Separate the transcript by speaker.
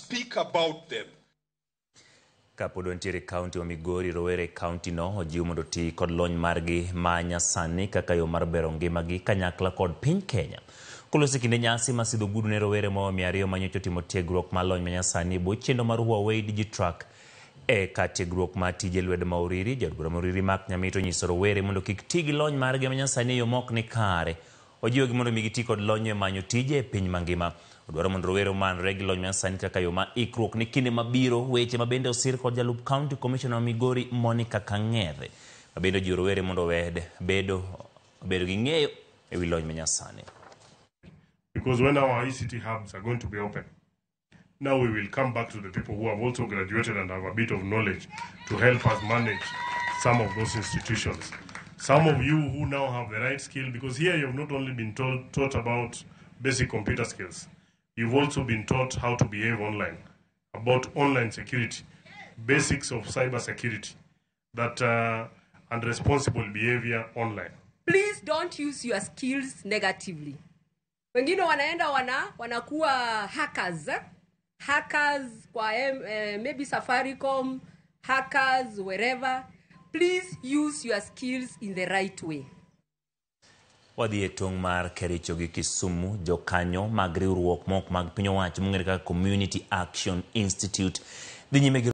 Speaker 1: speak about them.
Speaker 2: Kapod wantiere e kaunti ma Migori, rowere e kaunti no ojiw mondo oti kod lony margi ma nyasani kaka yo mar bero ngimagi kanyakla kod piny Kenya. Koloso e kinde nyasi ma sidho ogudu ne rowere moa 200 manyocha otimo tiegruok mar lony ma nyasani e bwo chenro mar Huawei Digitrack e kar tiegruok mar tije lwedo ma Uriri, jaod bura ma Uriri Mark Nyamito onyiso rowere mondo kik ti gi lony margi ma nyasani e yo mok ni kare. Ojiwogi mondo mi giti kod lony e manyo tije e piny mangima. Odwaro mondo rowere omanre gi lony manyasani kaka yo ma ikruok ne kinde mabiro, weche ma bende osir kod jalup County Commissioner ma Migori Monica Kang'ethe ma bende ojiwo rowere mondo owed bedo bedo gi ng'eyo e wi lony manyasani.
Speaker 3: Because when our ICT hubs are going to be open, now we will come back to the people who have also graduated and have a bit of knowledge to help us manage some of those institutions. Some of you who now have the right skill, because here you have not only been taught about basic computer skills, you've also been taught how to behave online, about online security, basics of cyber security, that and responsible behavior online.
Speaker 4: Please don't use your skills negatively. Wengine wanaenda wanakuwa hackers, eh? Hackers kwa maybe Safaricom, hackers wherever. Please use your skills in the right way.
Speaker 2: Wadhi e tong' mar Kericho gi Kisumu, jokanyo mag riwruok mok mag piny owacho mong'ere kaka Community Action Institute dhi nyime gi